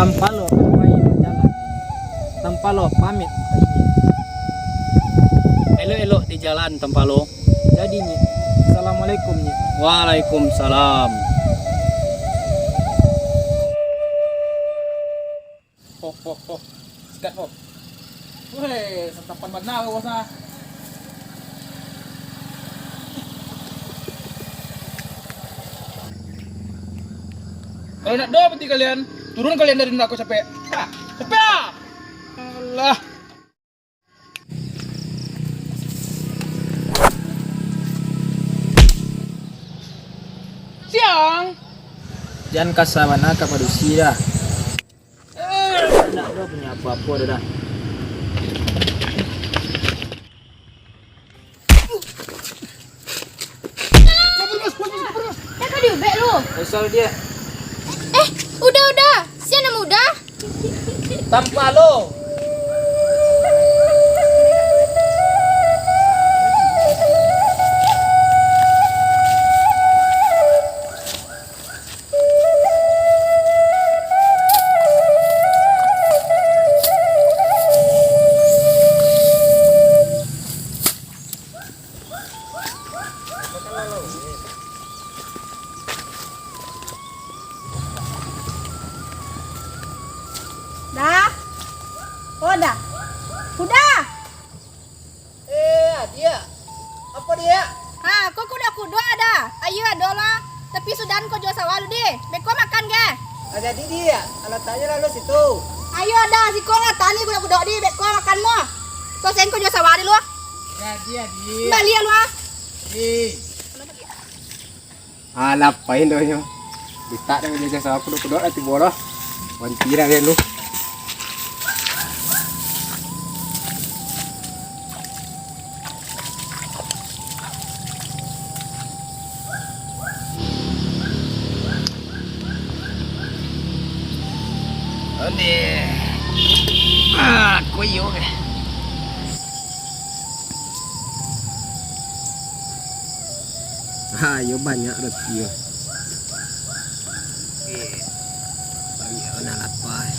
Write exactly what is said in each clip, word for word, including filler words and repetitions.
Tampalo ka rumah bajalan, Tampalo pamit ka inyo. Elok-elok di jalan, Tampalo. Jadi, Nyik. Assalamualaikum, Nyik. Waalaikumsalam. Ho, ho, ho. Sikat, ho. Weh, santapan bana, bos, ah. Kalau nak doh peti kalian, turun kalian dari nako capek. Ha, capek ah! Alah. Siang. Jan kasa bana ka padusi dah. Eh, ndak ado punyo apo-apo dah. Dah kau diubek lu. Kesal dia. Eh, udah, udah. Sian nama udah. Tampalo. Dah. Oh, dah. Udah. Eh, Adiak. Apo, Diak? Ha, ko kuduak-kuduak dah. Ayo, ado lah. Tapi sudahan ko juo sawah lu, di. Beko makan, ge? Ah, jadi, Diak. Alataknyo lalu situ. Ayo, dah. Siko lah, tani kuduak-kuduak, di. Beko makan mo. Selesaiin ko juo sawah di lu. Jadi, Adiak. Baliak lu, ah. Ih. Alah, pain doh nyo. Ditak dek jo sawah kuduak-kuduak lah tibo lah. Wanti dah, lu. Ondeh. Ah, koyo ke. Ha, yo banyak roti yo. Oke. Banyak bana lapar.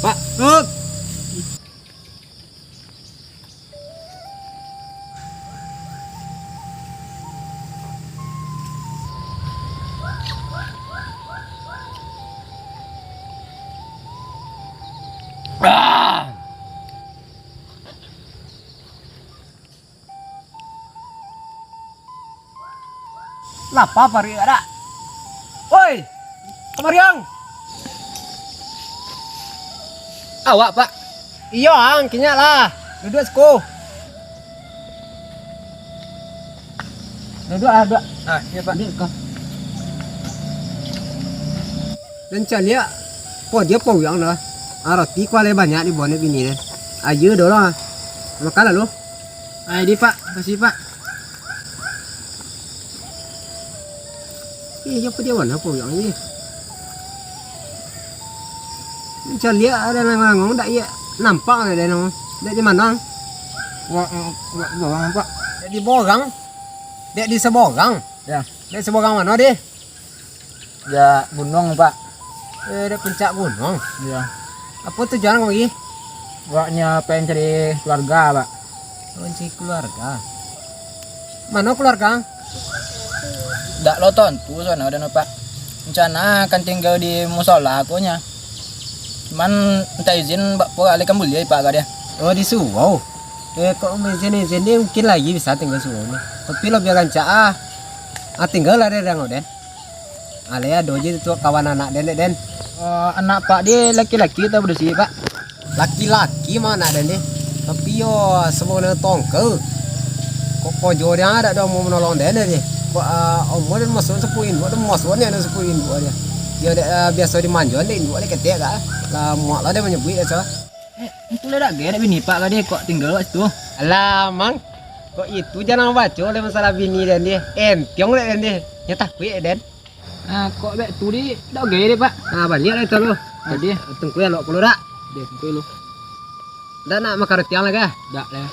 Pak, Pak. Lapa paruik awak, Dak? Oi! Kamari ang! Awak, Pak? Iyo, ang, kini lah. Duduak siko. Duduak lah, duduak. Ah, iyo, Pak. Duduak ko. Den caliak, po dia po urang dah. Ah, roti ko alai banyak dibaok dek bini den. Ayo doh lah. Makan lah lu. Ai, di, Pak. Makasih, Pak. Eh, iyo po dia warna po urang ni. Den caliak ado nan ngangong dak, iyo nampak ado nan. Dak di mano? Wak, wak, wak, Pak. Dak di borang. Dak di saborang. Yo. Dak saborang mano, di? Dek gunuang, Pak. Eh, dek puncak gunuang? Iyo. Apo tujuan ang ko, Gi? Awaknyo pengen cari keluarga, Pak. Mencari keluarga? Mano keluarga ang? Dak lo tantu sano den, Pak. Rencana akan tingga di musola ko nyo. Cuman minta izin bak pihak alai kan buliah, Pak, ka dia. Oh, di surau. Eh, kok izin-izin ni mungkin lai bisa tingga surau ni. Tapi labiah rancak ah. Ah, tingga lah di surau den. Alai ado je tu kawan anak den, dek den. Eh, anak Pak di laki-laki atau badusi, Pak? Laki-laki mah anak den di. Tapi yo, sabana tongkel. Kok kojo dia dak ado amuah manolong den di. Kok, ah, amuah den masuak sapuik induak, den masuak ni ado sapuik induak dia. Dia dek, ah, biaso dimanjoan dek induak dek ketek ka. Lah muak lah dia manyabuik biaso. Eh, itu lah dak gaya dek bini Pak ka di, kok tingga awak situ? Alah, Mang. Kok itu jan baco lah masalah bini den di. Entiong dek den di. Nyo takuik den. Ah, kok bak tu di, dak oke deh, Pak. Ah, baliak lah itu lu. Ah, dia. Tunggu ya, lo keluar dak? Dia tunggu lu. Ndak nak makan roti ang lai, kah? Ndak lai.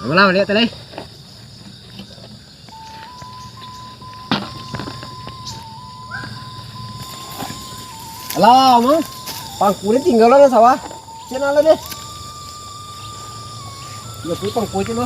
Amolah, baliak tu lai. Alah, Mang. Pangku ni tingga lah dalam sawah. Cek nak lah deh. Iyo, pangku cek lo.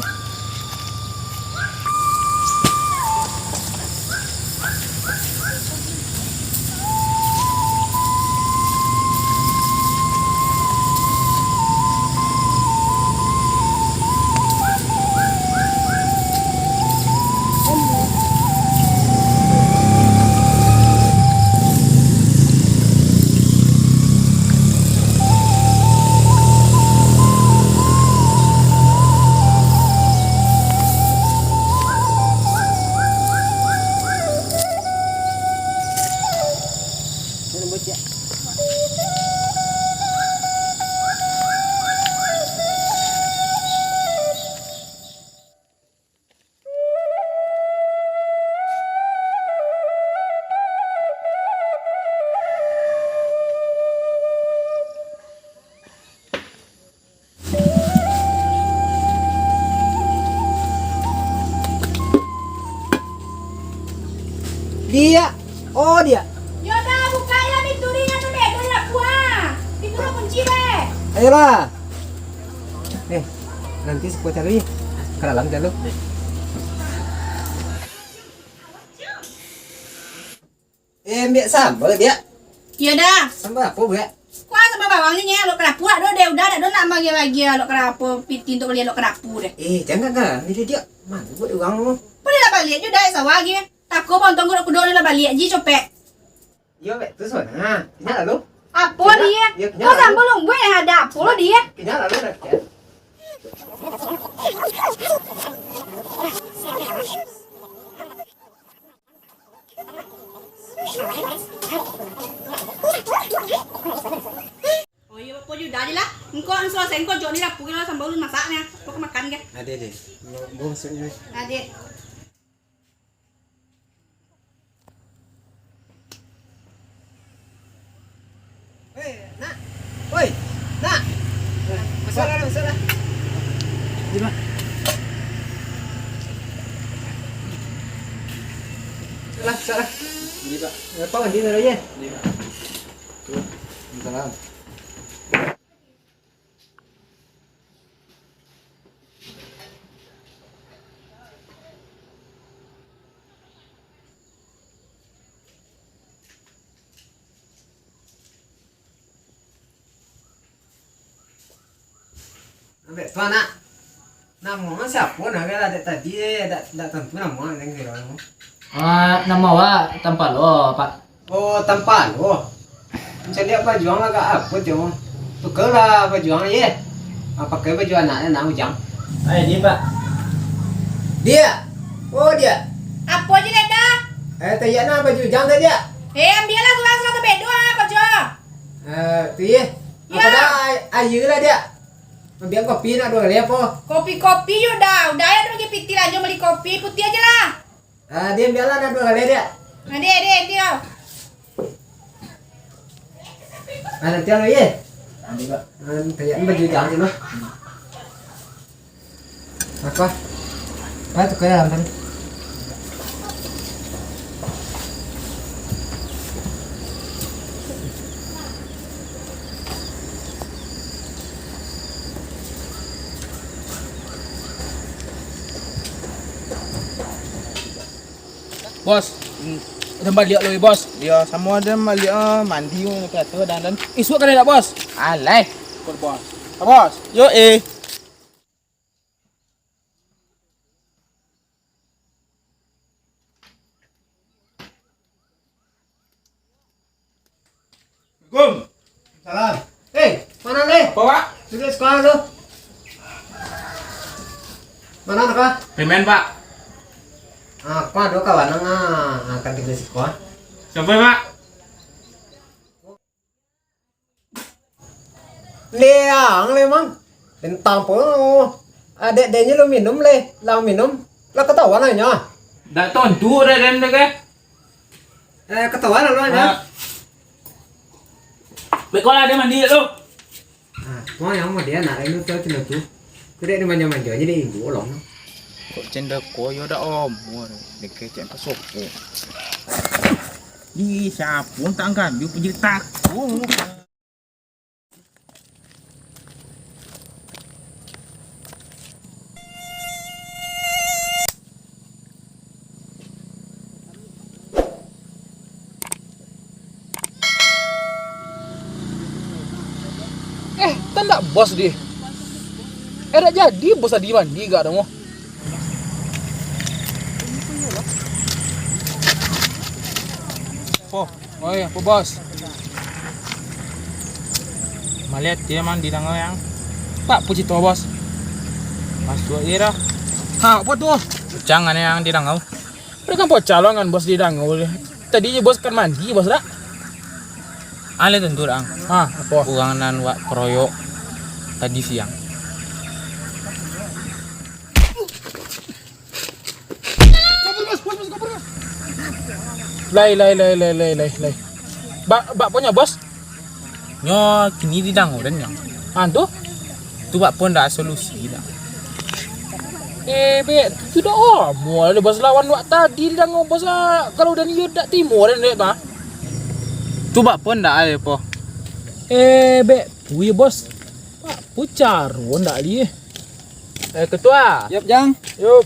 Diak, oh Diak. Yo dah, buka lah pintu ringan tu deh, tu lah kuah. Pintu lah kunci deh. Ayolah. Eh, nanti sepuluh cari. Ke dalam dulu. Eh, ambiak sambal, Diak. Iyo dah. Sambal apo, Diak? Kuah sambal bawang ni, Nyek. Alok ka dapua dak doh, deh. Uda dak doh nak bagi-bagi alok ka dapua, piti untuak bali alok ka dapua deh. Eh, jan gagah ni, Diak. Mano buek urang tu? Paliak lah baliak jo, dah, sawah lagi. Tako, Bang Tonggo, kudo ni lah baliak ji, copek. Iyo, bek tu, Son. Ha, indak lalu. Apo, Diak? Iyo, kau sambal lumbuik yang ada apo lo, Diak? Indak lalu, dah, Diak. Oh iyo, Bapak Juda je lah. Engkau anu selesai, engkau jok ni dapur lah, sambal ulun masak ni. Kau ka makan ke? Ade, ade. Bungsu ni. Ade. Hei, nak. Woi, nak. Masuk lah, masuk lah. Terima. Lah, masuk lah. Ini, Pak. Apa mandi dulu ya? Ini, Pak. Salam. Ambek tu anak. Namo siapo nah, kan ado tadi, eh, dak, dak tantu namo, dak kiro namo. Ah, namo awak Tampalo, Pak. Oh, Tampalo. Mancaliak baju ang agak apo tu? Tukarlah baju ang, ye. Ah, pakai baju anak, anak Ujang. Ai, Diak, Pak. Diak. Oh, Diak. Apo je, Leda? Eh, tayaknyo baju Ujang tadi, Diak. Eh, ambiaklah surang-surang tabedo ah, Kojo. Eh, tu ye. Yo. Apo dah, ai-, aia lah, Diak. Ambiak kopi nak duo galeh apo? Kopi-kopi yo dah. Udah, yo, ado lagi pitih lah, jo bali kopi putiah aja lah. Ah, Diak, ambiaklah nak duo galeh, Diak. Nah, Diak, Diak, Diak. Ah, nanti anu, ye. Nanti, Pak. Ah, tayaknyo baju Ujang tu, noh. Apa? Ah, tukar dalam tadi. Bos, hmm, den baliak lo, Bos. Iyo, samo den baliak, ah, mandi, piato, dandan. Isuak ka den dak, Bos? Alah. Bos. Bos. Yo, eh. Assalamualaikum. Salam. Eh, mano, Le? Apo, Pak? Duduak sikola tu. Mano, Kak? Primen, Pak. Ah, ko ado kawan ang, ah, angkat di sikola. Siapo, Pak? Liang le, Mang. Bintang po. Adek denyo lu minum le, lah minum. Lah katahuan lah nyo. Dak tontu dah den dek eh. Eh, katahuan lah lu nyo. Ah. Baiklah, dia mandi dulu. Ah, kau yang mau dia nak lain tu, tu, tu. Kau dia manja-manja aja deh, ibu, tolong. Kok cendek kau yo dak omor, dek kecek ka sopo. Di siapa tak angkat, dia punya takut. Eh, tandak bos di. Eh, dak jadi bos tadi mandi gak dong. Po. Oi, apo, Bos? Malihat dia mandi dangau yang. Tak puji to, Bos. Masuk dia dah. Ha, apo tu? Jangan yang di dangau. Udah kan pocah lo kan, Bos, di dangau. Tadi je Bos kan mandi, Bos, dak? Ale tentu, Ang. Ha, apo? Urang nan wak keroyok tadi siang. Lai, lai, lai, lai, lai, lai, lai. Bak, bak punyo, Bos? Nyo kini di dangau den, Yang. Ah, tu? Tu bak pun dak solusi dah. Eh, bek, tu dah, oh, mual deh, Bos, lawan wak tadi di dangau, Bos, ah. Kalau udah ni, dak timo den, dek, mah. Tu bak pun dak ada, Po. Eh, bek, tu ya, Bos. Pak, pucaro ndak, li? Eh, Ketua. Yop, Jang. Yop.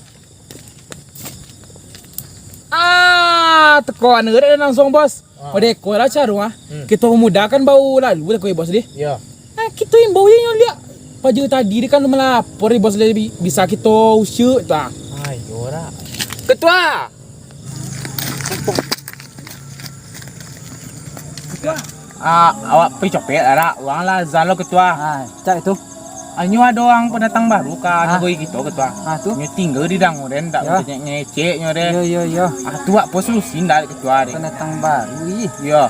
Ah, teko anu dak langsung, Bos. Ah. Ode ko lah caro, ah. Hmm. Kito pemuda kan bau lalu teko, Bos, deh. Iya. Ah, kito imbau je nyo liak. Paja tadi dia kan melapor, Bos, deh, bi-, bisa kito usut, ta. Ayo, rak. Ketua. Ah, awak pai copet, arak. Urang lah azan lo, Ketua. Ah, cak itu. Ah, nyo ado urang pendatang baru ka Ah. nagari kito, Ketua. Ah, tu? Nyo tingga di dangau den, dak Yo. banyak ngecek nyo den. Yo, yo, yo. Ah, tu apo solusi ndak, Ketua, den? Pendatang baru, ih. Yo.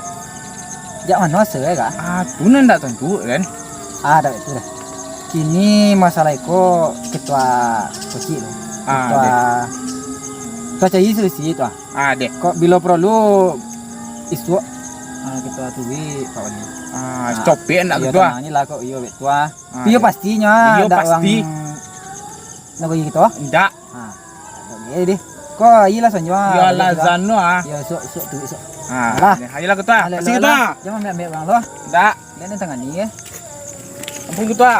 Jak mano asal, eh, kak? Ah, tu nan ndak tantu, den. Ah, dak itu dah. Kini masalah iko Ketua Kocik tu. Ah, Ketua, deh. Ketua cari solusi tu, ah. Ah, deh. Kok bilo perlu isuak, ah, Ketua turi, Pak Wali. Ah, Ah, copet ndak, iyo, Ketua? Tanang je lah kok, iyo, Ketua. Ah, Iyo, deh. Pastinyo, Iyo, dak pasti. urang nak bagi Ketua? Ndak. Ah, oke deh. Kok iyo lah sanyo, ah, Iyo, bagi Ketua. Lazan lo, ah. Iyo, suak, suak turi, suak. Ah, Alah. deh. Ayolah, Ketua. Alah, Kasih, alah, Ketua. alah. Jangan ambil-ambil urang lo. Ndak. Dak ni tangan ni, eh. Ampun, Ketua.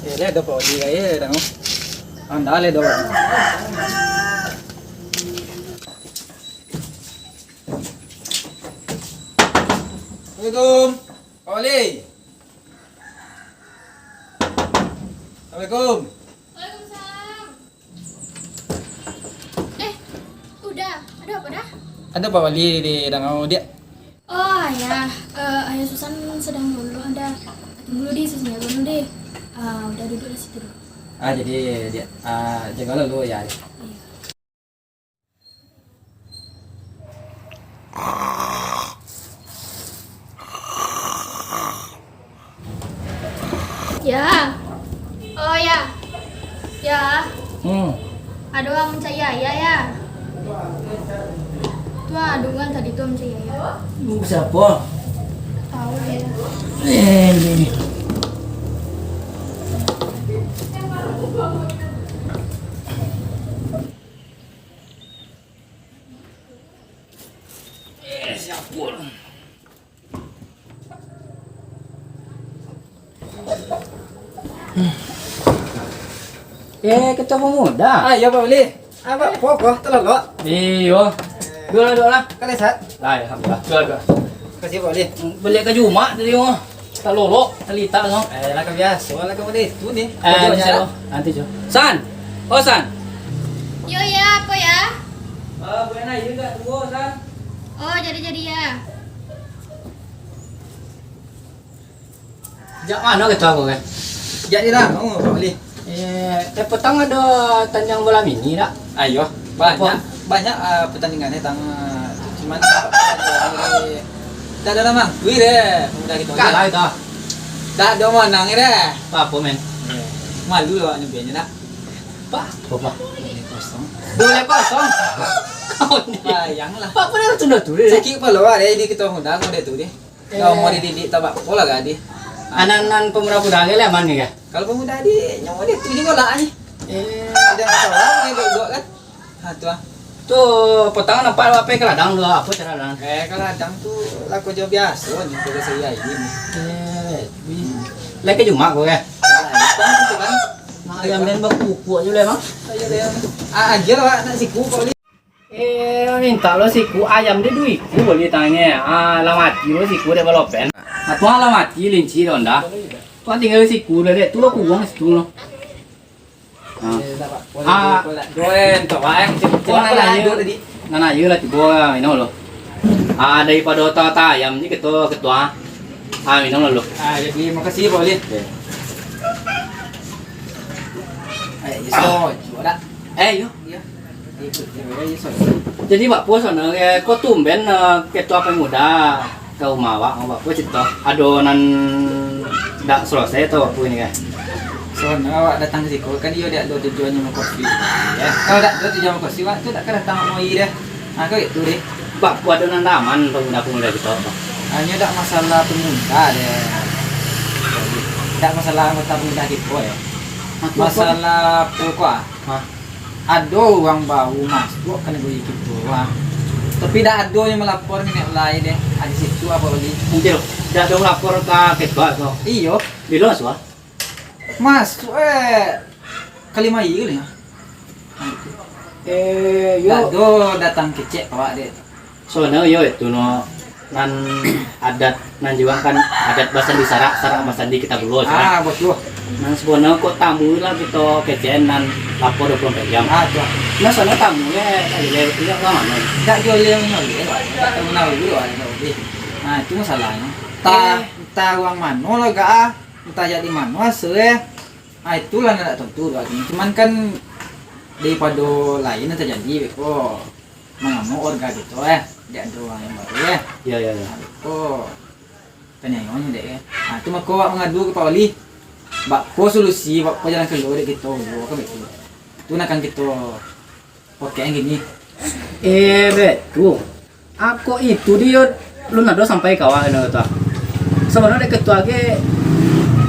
Eh, lihat dah, Pak Wali, eh, dah. Anda lihat dah, Pak. Assalamualaikum. Pak Wali. Assalamualaikum. Waalaikumsalam. Eh, Uda, ado apo, Da? Ado Pak Wali di dangau, Diak? Oh, Ayah. Eh, Ayah Susan sadang dulu, Da. Tunggu dulu di sisi dulu, deh. Ah, Uda duduk di situ dulu. Ah, jadi, Diak, ah, jaga dulu, ya. Iya. Ya. Oh, ya. Ya. Hmm. Ado urang mancari ayah, ya. Tu, ah, ado urang tadi tu mancari ayah. Siapa? Tahu, ya. Eh, ini. Eh, siapa? Eh, Ketua Pemuda. Ah, iyo, Pak Wali. Ah, Pak, po ko, talolok. Iyo. Duo lah, duo lah. Kalian sehat? Lah, alhamdulillah. Duo, duo. Makasih, Pak Wali. Baliak ka Jumat tadi mah. Talolok, talitak no. Eh, lah ka biaso, lah ka model itu ni. Eh, Kerja banyak insya Allah. Lah. Nanti, Jo. San. Oh, San. Yo, ya, apo ya? Ah, bukan ayu tak duo, San. Oh, jadi-jadi ya. Jak mano Ketua ko, kan? Jak di lah, oh, Pak Wali. Eh, eh, petang ado tandang bola mini, dak? Ayo, banyak, Apa? banyak, ah, pertandingan ni, tang, ah, cuman, ah, Tak ada lah mangkui deh, pemuda kito ni. Kalah itu. Tak ada manang deh. Apa, men? Eh, malu lah awak nyo, nak. Apa? Apa, apa? Boleh kosong. Boleh kosong? Bayanglah. Apa dia tunda tu deh? Sakik kepala awak deh, di kito muda kau deh tu deh. Eh. Lah umur dididik tak apa lah gadih. Anan-anan pemuda-pemuda ke lah mano ke? Kalau pemuda di nyawa dia tu juga lah ni. Eh. Ada masalah ni buat kan? Ha tu ah. Tu petang nampak apa ke ladang tu, apa cara ladang? Eh, kalau ladang tu lah kerja biasa ni, kerja sehari-hari ni. Eh, lagi cuma kau ke? Alah, itu kan tu kan. Nak ayam lain bakukuk je lah, Bang. Ayo deh. Ah, aja lah, nak siku kau ni. Eh, minta lo siku ayam dek duo iku bali tanyo. Ah, lah mati lo siku dek balopen. Ah, tuang lah mati linci lo ndak. Tuang tinggal siku lo dek tu lo kubuang situ lo. Ah. Eh, tak apa. Ah. Boleh, boleh. Doain tu, Bang. Kau nak nanya tadi. Nak nanya lah tibo lah, ino lo. Ah, daripado otak-otak ayam ni ketua, ketua. Ah, minum lo. Ah, jadi makasih, Pak Wali. Oke. Eh, iso, cuba dak? Eh, yo. Iya. Jadi, Pak Pus, anu, eh, kok tumben, eh, ketua pemuda ka rumah awak, Pak Pus, cerita? Ado nan dak selesai atau apo ini, kan? Soalnya awak datang ke siko, kan iyo dak ado tujuannyo mangkosi. Ya. Kalau dak ado tujuan mangkosi, awak tu dak ka datang mangoi deh. Nah, kok itu deh. Pak Pus, ado nan aman pemuda-pemuda kito, Pak? Hanyo dak masalah pemuda deh. Dak masalah anggota pemuda kito, ya. Masalah pokok, ah. Hah? Ado urang baru masuak ka nagori kito, Bang. Tapi dak ado yang malapor niniak lai deh. Ado situ apo bali? Anjir, dak ado malapor ka ketua tu? Iyo. Bilo masuak? Masuak, eh, kalima hari kali, ya. Eh, yo. Dak ado datang kecek awak deh. Soalnyo yo itu no, nan adat nan juo kan adat basandi sarak, sarak basandi kita dulu, sarak. Ah, batua. Nan sabananyo kok tamu lah kito kecekan nan lapor dua puluh empat jam. Ah, tu. Nah, soalnyo tamu yo tak boleh, tidak ka mano. Tak boleh, tak boleh. Tak tahu nak dulu, tak boleh. Nah, itu masalahnyo. Entah, eh, entah urang mano lah, gak ah. Entah jadi mano asal, eh. Ah, itulah nan tak tentu tu. Cuman kan daripado lain nan tajadi, beko. Mangamuk warga kito, eh. Dak ado urang yang baru, eh. Yo, yo, yo. Nah, beko. Tanyonyo dek, eh. Nah, tu mako awak mangadu ka Pak Wali. Bako solusi, bako jalan kaluar dek kito, kan beko. Tu nan akan kito pakai yang kini. Eh, beko. Ako itu di yo, alun ado sampai ka awak, anu, ketua. Sabananyo dek ketua ge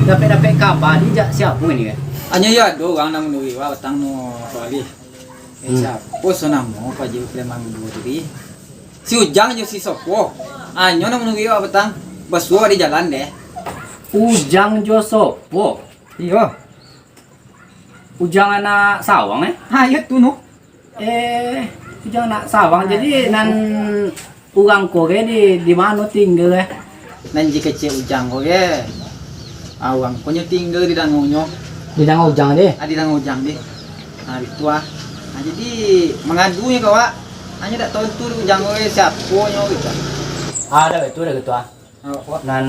dapek-dapek kaba di jak siapo ini, kan? Hanyo yo ado urang nan manurui awak patang no, Pak Wali. Eh, hmm. Siapo so namo Pak Haji Sulaiman Mudo tadi? Si Ujang jo si Sopo. Hanyo nan manurui awak patang. Basuo di jalan deh. Ujang jo Sopo? Iyo. Ujang anak Sawang, eh? Ha, iyo tu no. Eh, Ujang anak Sawang. Ha, jadi iyo. Nan urang ko ge di, di mano tingga, eh? Nan ji kecek Ujang ko ge. Ah, urang ko nyo tingga di dangonyo. Di dango Ujang deh? Ah, di dango Ujang deh. Ah, itu ah. Ah, jadi mangadunyo ka awak. Hanyo dak tantu di Ujang ko ge siapo nyo gitu. Ah, dak betul dah gitu ah. Awak ko. Nan,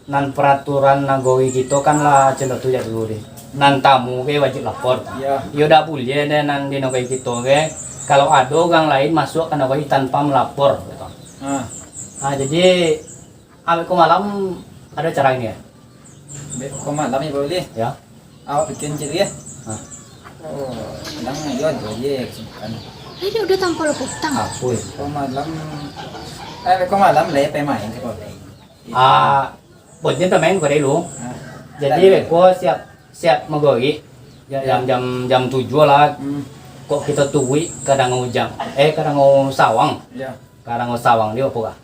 nan peraturan nagori kito kan lah cando tu jak dulu deh. Nan tamu ge wajib lapor. Iya. Iyo dak buliah deh nan di nagori kito ge, kalau ado urang lain masuak ka nagori tanpa malapor, gitu. Ah. Ah, jadi, ah, beko malam ado acara ini ya? Beko malam ya, Pak Wali? Ya. Awak bikin ciri ya? Ah. Oh, kadang iyo ado je kesibukan. Eh, dia udah tampal kutang. Apo ya? Beko malam, eh, beko malam lah ya, pai main ka Pak Wali. Ah, buliah pamain ko dulu. Ah. Jadi, beko siap, siap magori. Ya, ya. Jam, jam, jam tujuah lah. Hmm. Kok kito turuik ka Dango Ujang. Eh, ka Dango Sawang. Ya. Ka Dango Sawang di apo kah?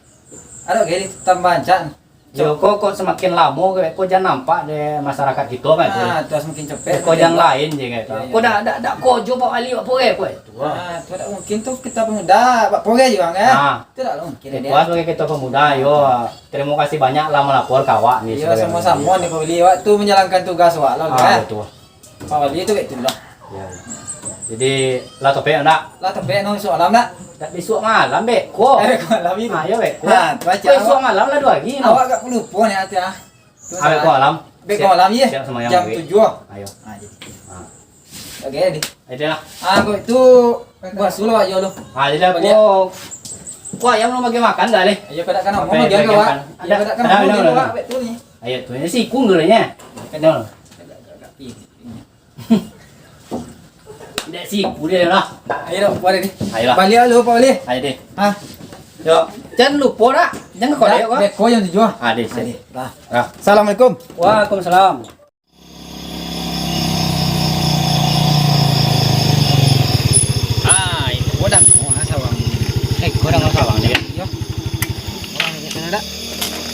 Ado ge di tambah ancak. Yo, kok, kok samakin lamo ge, kok jan nampak dek masyarakat kito kan tu. Ah, tu samakin capek. Kok jan lain je kan tu. Ya, ya. Kok dak, dak, dak kojo Pak Wali, Pak Pore, kok itu. Ah, tu dak mungkin tu kita pemuda, Pak Pore juga kan. Ah. Tu dak mungkin. Kito sebagai kito pemuda, yo, terima kasih banyak lah malapor ka awak ni. Yo, samo-samo ni, Pak Wali. Awak tu menjalankan tugas awak lah, kan? Ah, betul. Pak Wali tu kayak itulah. Ya, ya. Jadi, lah topik ndak? Lah topik no, besok malam ndak? Dak besok malam, beko. Eh, beko malam ini. Ah, ya, beko. Ah, tu aja. Besok malam lah dua hari, no. Awak agak pelupo ni hati ah. Tu ah, beko malam. Beko malam, ye. Siap sama yang jam tujuh. Ayo. Ah, jadi. Ah. Oke, di. Ayo lah. Ah, kok itu gua suruh aja lo. Ah, jadi aku Ko ayam lo bagi makan dah, leh. Ayo, kada kana Apa mau yang bagian bagian kawak. Kan? Ayo, kada kana Ada, mau ada, bagian ada. Kawak, baik tu ni. Ayo, tu ni siku dulu nya. Ada. Ndak siku dia lah. Ayo, dok, buat ni. Ayolah. Baliak lu, Pak Wali. Ayo deh. Ha? Yo, jangan lupa dah. Jangan kau Dah, dek kau. Dek kau yang tujuh. Ah, deh, siap. Ayo, dah. Ah. Assalamualaikum. Waalaikumsalam. Ah, itu godang. Oh, ah, sawang. Eh, godang sawang ni kan? Yo. Orang ni sana dah.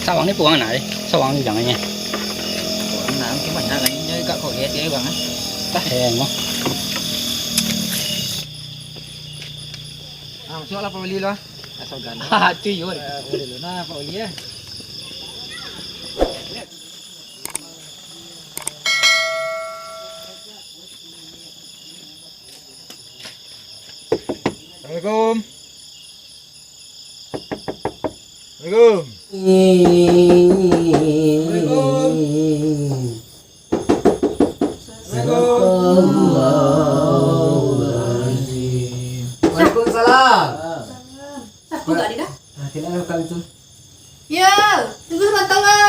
Sawang ni puang nak deh. Sawang ni jangan nya. Orang nak mungkin banyak lagi nya gak kau lihat dia orang ah. Dah, eh, mau. Ah, masuklah Pak Wali lah. Asal gana. Ah, tu yo. Eh, boleh lu nah Pak Wali ya. Assalamualaikum. Assalamualaikum. Assalamualaikum. Waalaikumsalam. Siapa gak ni dah? Ah, tidak ada kami tu. Ya, tunggu sebentar lo.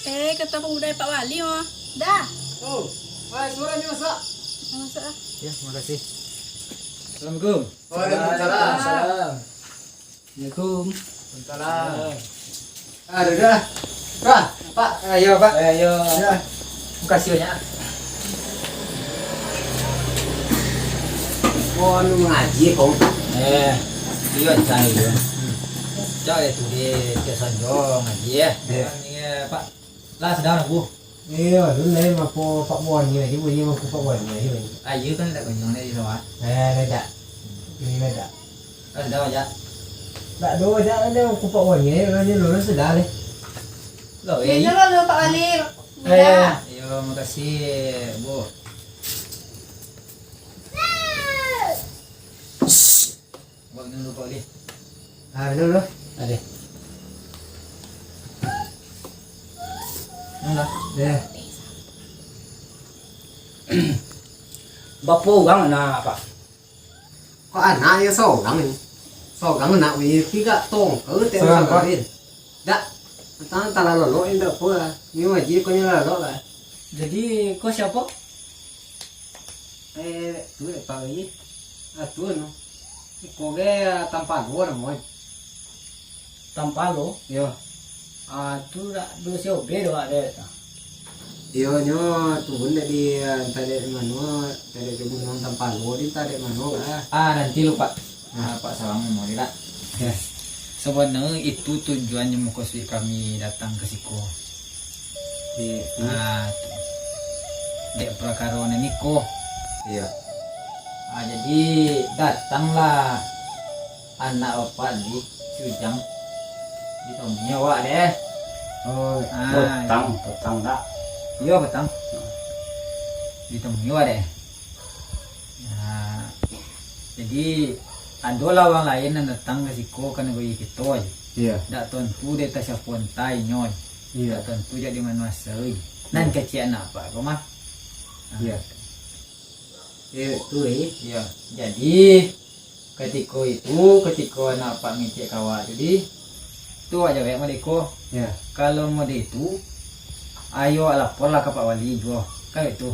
Eh, kata pemuda Pak Wali mah. Dah. Oh, wah, suara ni masuk. Masuk lah. Ya, terima kasih. Assalamualaikum. Waalaikumsalam. Assalamualaikum. Waalaikumsalam. Ah, dah, dah. Dah, Pak. Ah, yo, Pak. Eh, yo. Ya. Makasih banyak. Oh, anu mangaji, Kong. Eh, iyo, cai iyo. Cai itu di tiap sanjo ngaji, ya. Ya. Ini, Pak. Lah, sedang, Bu. Iyo, dulu lah, mako Pak Buan ni aja, Bu. Iyo, mako Pak Buan ni aja, Bu. Ah, iyo kan tak kunjung dari sawah. Eh, dah tak. Ini dah tak. Lah, sedang aja. Tak ada aja, ada mako Pak Buan ni aja, lah, dia lulus sudah, leh. Lah, Ya, eh. Jangan lupa Pak Wali. Eh, Ya. Iyo, makasih, Bu. Buat minum dulu, Pak Wali. Ah, minum dulu. Ade. Minum dah. Ya. Bapo urang anak, Pak? Kok anak yo sorang ni? Sorang anak ni, tigo tong, kalau tiap Sorang, Pak. Kawin. Dak, tang talah lolok ni dak apo lah. Ni wajib kau nyo lalok lah. Jadi, kau siapa? Eh, tu eh, Pak Haji. Ah, tu no. Iko ge Tampalo namo eh. Tampalo? Yo. Ah, tu dak do si Obe do, Pak, dek. Iyo, nyo turun dari, ah, entah dari mano, entah dari Gunung Tampalo, di entah dari mano lah. Ah, nanti lu, Pak. Ah, Pak Sawang mau lihat. Ya. Sabananyo itu tujuan yang maksud kami datang ka siko. Iya. Ah, tu. Dek prakaro nan iko. Iya. Ah, jadi datanglah anak bapak di si Ujang. Ditemui awak deh. Oh, Ah, petang, petang dak? Iyo, petang. Ditemui awak deh. Nah, jadi, adolah urang lain nan datang ka siko ka nagori kito, Ji. Iya. Dak tantu dek tasiapo antah inyo, Ji. Iya. Dak tantu jak di mano asal, Ji. Nan Iya. kecek anak apak ko mah. Nah. Iya. Iya, tu, eh. Iya. Jadi, katiko itu, katiko anak apak ngecek ka awak tu, Ji, tu awak jawek model iko. Ya. Kalau model itu, ayo awak laporlah ka Pak Wali juo. Kan itu.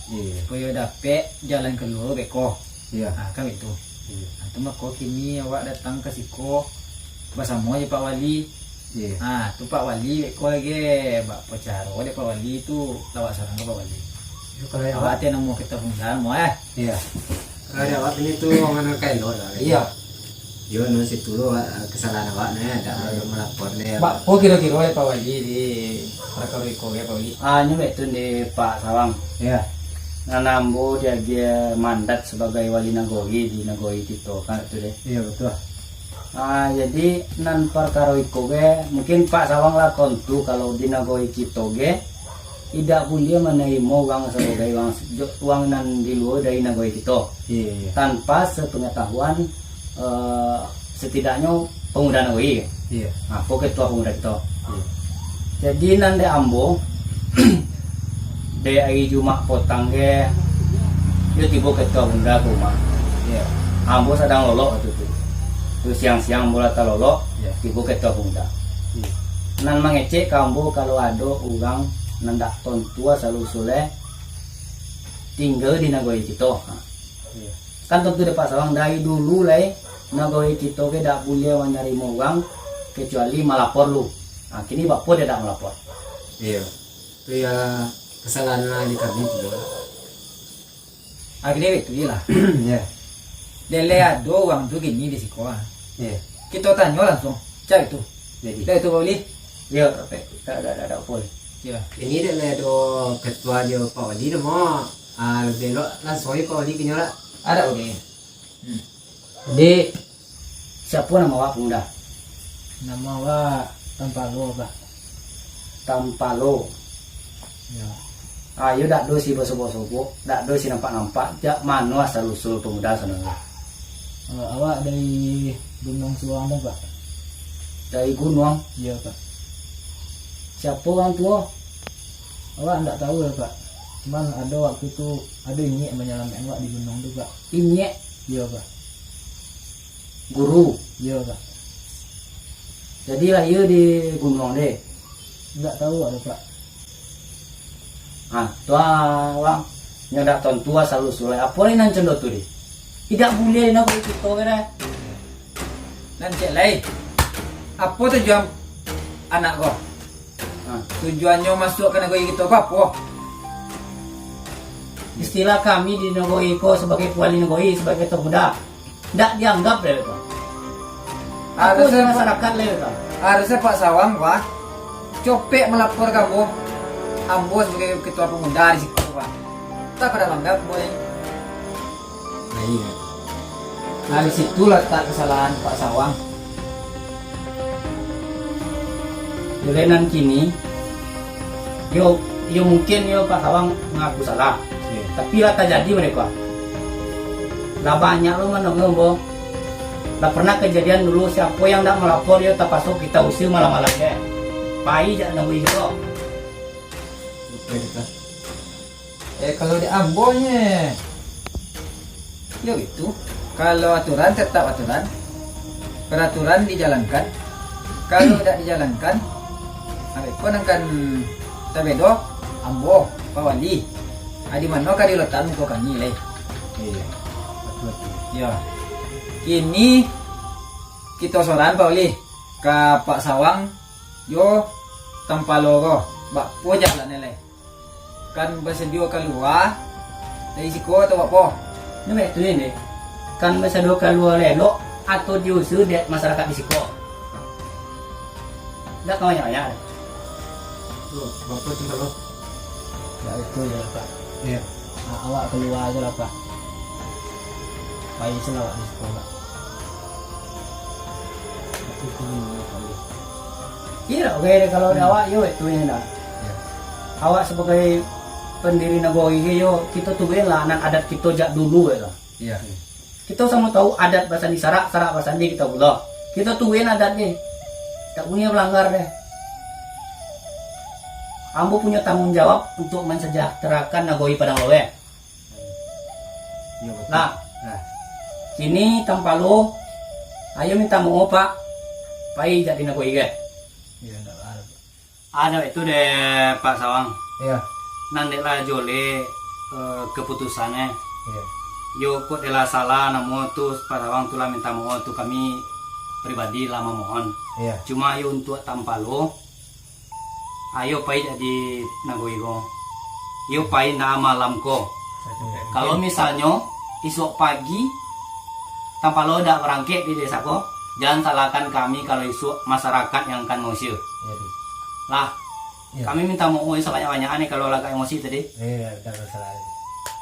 Iya. Supayo dapek jalan kalua beko. Iya. Ha, kan itu. Iya. Ha, tu mako kini awak datang ka siko basamo jo Pak Wali. Iya. Ha, tu Pak Wali beko lagi, bak pacaro dek Pak Wali tu, lawak surang ka Pak Wali. Yo, kalau awak Awak ati namo kita pun mo, eh. Iya. Kalau awak ini tu, urang anu kailo lah. Iya. Yo, no, situ lo, ah, kesalahan awak, nah, dak Iya. malapor, nah. Bak, oh, kiro-kiro, eh, Pak Wali di Rakawiko, ya, Pak Wali? Ah, nyo baitu di Pak Sawang. Iya. Nan ambo diagiah mandat sabagai wali nagori di nagori kito, kan, tu deh. Iya, betul. Ah, jadi, nan parkaro iko ge, mungkin Pak Sawang lah kontu kalau di nagori kito ge, indak buliah manarimo urang sabagai urang, urang nan di lua dari nagori kito, Iya, iya. tanpa sepengetahuan, eh, setidaknyo pemuda nagori. Iya. Ha, ko ketua pemuda kito. Iya. Jadi, nan dek ambo, dek ari Jumak potang ge, yo tibo ketua pemuda ka rumah. Iyo. Ambo sadang lolok wakatu tu. Tu siang-siang ambo lah talolok, Iyo. tibo ketua pemuda. Iyo. Nan mangecek ka ambo kalau ado urang nan dak tontu asal usulnyo tingga di nagori kito. Ha. Iyo. Kan tontu dek Pak Sawang dari dulu lai, nagori kito ko dak buliah manarimo urang kecuali malapor lu. Ha, kini bapo dek dak malapor? Iyo. Tu yo kesalahan di kami tu. Akhirnyo itu je lah. Iyo. Dek lai ado urang tu kini di siko, ah. Iyo. Kito tanyo langsuang, cak itu. Jadi. Dek itu, Pak Wali. Iyo, Pak. Dak, dak, dak, dak, Pak Wali. Iyo. Kini dek lai ado ketua jo Pak Wali tu, mo. Ah, labiah elok langsuang jo Pak Wali kini lah. Ado, Pak Wali. Hmm. Jadi, siapo namo awak, Pangda? Namo awak Tampalo, Pak. Tampalo. Yo. Ah, iyo dak ado si basobok-sobok, dak ado si nampak-nampak, jak mano asal usul pemuda sabananyo? Eh, awak dari Gunuang Suang tu, Pak. Dari Gunuang? Iyo, Pak. Siapo urang tuo? Awak ndak tahu lah, Pak. Cuman ado waktu tu, ado inyiak manyalamaik awak di gunuang tu, Pak. Inyiak? Iyo, Pak. Guru? Iyo, Pak. Jadi lahia di gunuang deh? Ndak tahu awak, Pak. Ah, tu awak nyo ndak tontu asal usul. Apo ni nan cando tu deh? Indak buliah nak buliah kito ke dah. Nan cek lai, apo tujuan anak ko? Ha. Tujuannyo masuak ka nagori kito ko apo? Istilah kami di nagori ko sabagai wali nagori, sabagai ketua muda, ndak dianggap dek ko. Apo Harusnya di masyarakat lai ko? Harusnya Pak Sawang, Pak, copek malapor ka ambo. Ambo sabagai ketua pemuda di siko, Pak. Tak pada langgar, boy. Nah, iyo. Nah, di situ latak kesalahan Pak Sawang. Bulenan kini, yo, yo mungkin yo Pak Sawang mangaku salah. Iyo. Tapi lah tajadi mereka. Lah banyak lo mandanga, Bo. Lah pernah kejadian dulu, siapo yang ndak malapor, yo tapaso kita usir malam-malam, yo. Pai jak nagori kito. Oke, kita. Eh, kalau di ambo nye. Yo gitu. Kalau aturan tetap aturan. Peraturan dijalankan. Kalau dak dijalankan, abih ko nan kan tabedo, ambo, Pak Wali. Ah, di mano ka diletakkan muko kami, leh? Iya, betul. Yo. Kini kito soran, Pak Wali, ka Pak Sawang jo Tampalo ko, bakpo jalannyo, leh? Kan basadio kalua dari siko atau apo? Nyo baitu ni, kan basadio kalua elok atau diusir dek masyarakat di siko? Dak ka banyak-banyak. Lo, bapak tinggal lo. Dak itu je lah, Pak. Iya. Ah, awak kalua aja lah, Pak. Pai salah awak di siko, Pak. Itu pun, Pak. Iyo, oke, kalau di awak, yo, itu yang dah. Iya. Awak sabagai pandiri nagori, yo, kito turuin lah nan adat kito jak dulu, yo lah. Iya. Kito samo tahu adat basandi sarak, sarak basandi kito pulo. Kito turuin adat je. Tak punyo balanggar deh. Ambo punyo tanggung jawab untuk mansejahterakan nagori Padang Laweh. Iyo, betul. Nah, nah. Kini Tampalo, ayo minta maoh, Pak. Pai jadi nagori, eh. Iyo, ndak lah. Ado itu deh, Pak Sawang. Iyo. Nan dek lah joleh, eh, keputusannya. Iyo. Yo, kok dek lah salah, namo tu Pak Sawang tu lah minta maoh tu, kami pribadi lah mamohon. Iyo. Cuma yo untuk Tampalo, ayo pai jadi nagori ko. Yo pai ndak malam ko. Kalau misalnyo isuak pagi Tampalo dak barangkek di desa ko, jangan salahkan kami kalau isuak masyarakat yang akan mengusir. Iya, Di. Lah, Iya. kami minta maoh sabanyak-banyak ni kalau lagak emosi tadi. Iya, dak masalah.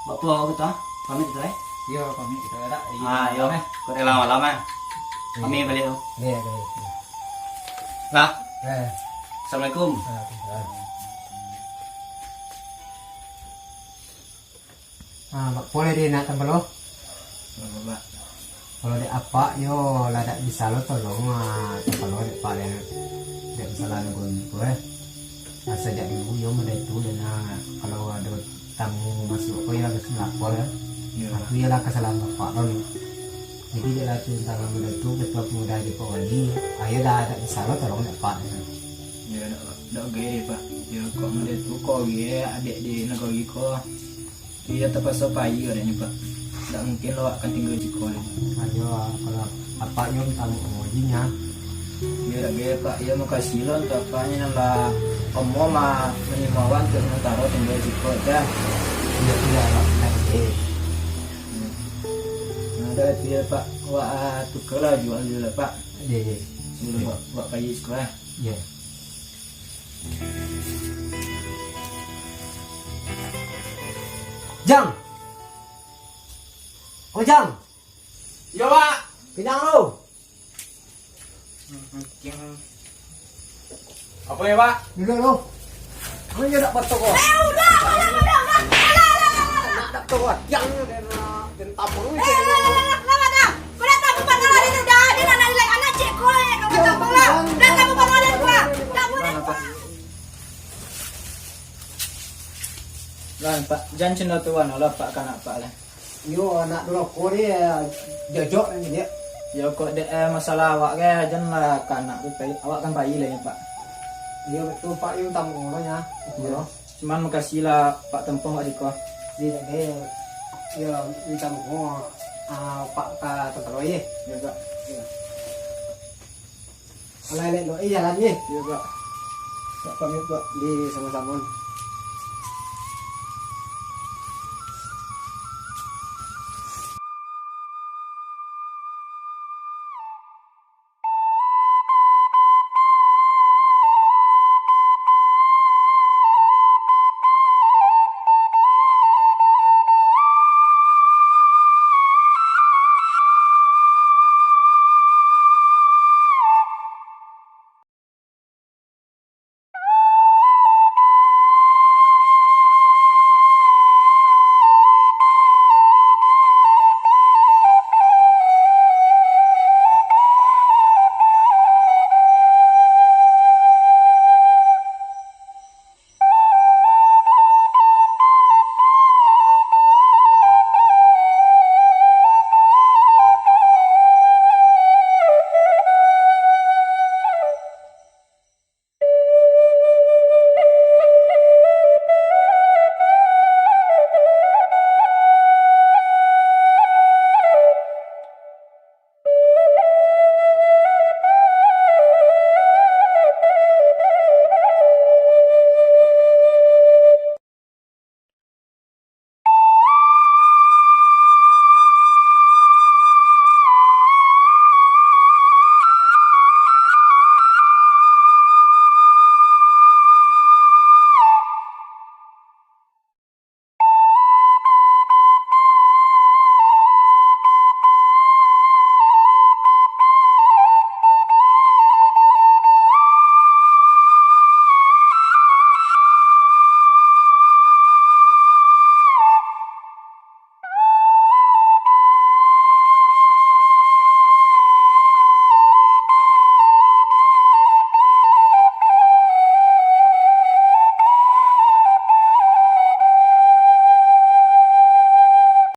Bapak kita pamit kita, eh? Iya, pamit kita dak. Ah, yo. Malam, eh. Kok dah malam, eh? Iya. Kami balik tu. Iya, iya, iya. Lah. Eh. Assalamualaikum. Waalaikumsalam. Ah, bak pole di nak Tampalo. Kalau dek apak yo lah dak bisa lo tolong, ah, Tampalo dek pak dek, dek masalah nagori ko, eh. Asa jak dulu yo model tu, dan, ah, kalau ado tamu masuk ko yo harus melapor, eh. Iyo. Nah, tu iyolah kasalahan Bapak lo ni. Jadi, dek lah tu tantang model tu, ketua pemuda di Pak Wali, ayo dah, dak bisa lo tolong dek Pak. Iyo, dak, dak oke deh, Pak. Iyo, kok model tu, kok oke, adek di nagori ko. Iyo, tapaso pai adeknyo, Pak. Dak mungkin lo awak kan tingga di siko lai. Ayo, kalau Apak nyo minta maaf, Pak Wali, nyo. Iyo, dak ge, Pak. Iyo, makasih lo untuak Apaknyo nan lah omo ma-, manarimo awak untuak samantaro tingga di siko, dah. Iyo, iyo, Pak. Dak ge. Nah, dah itu yo, Pak. Wak, ah, tuka lah, jual dulu lah, Pak. Iyo, iyo. Sabalum wak, wak pai siko lah. Iyo. Jang! Oh, Jang! Iyo, Pak. Pinang lu! Apo yo, Pak? Duduak lu. Apo yo dak patok kau? Eh, udah, udah, udah, udah, udah. Alah, alah, alah, alah. Dak patok kau, tiang ni, den, den tabang ni. Eh, alah, alah, alah, alah, alah. Kau dak tahu pangalaman itu dah, dia nak nilai anak cek kau, eh, kau dak tahu lah. Dak tahu pangalaman kau. Dak boleh. Gimana, Pak? Lah, Pak, jan cando tu wano lah, Pak, kanak Pak lah. Iyo, anak durako ni, eh, jojok ni, dia. Yo, kok dek, eh, masalah awak ge, jan lah ka anak tu pai, awak kan pai lah yo, Pak. Iyo, betul, Pak, iyo, tamu orang ya. Iyo. Cuman makasih lah, Pak, tempoh awak siko. Iyo, dak ge, iyo, minta maaf, ah, Pak, ka tempat lain, ye. Iyo, Pak. Iyo. Alah, elok, eh, jalan, ye. Iyo, Pak. Pak, pamit, Pak. Di, samo-samo.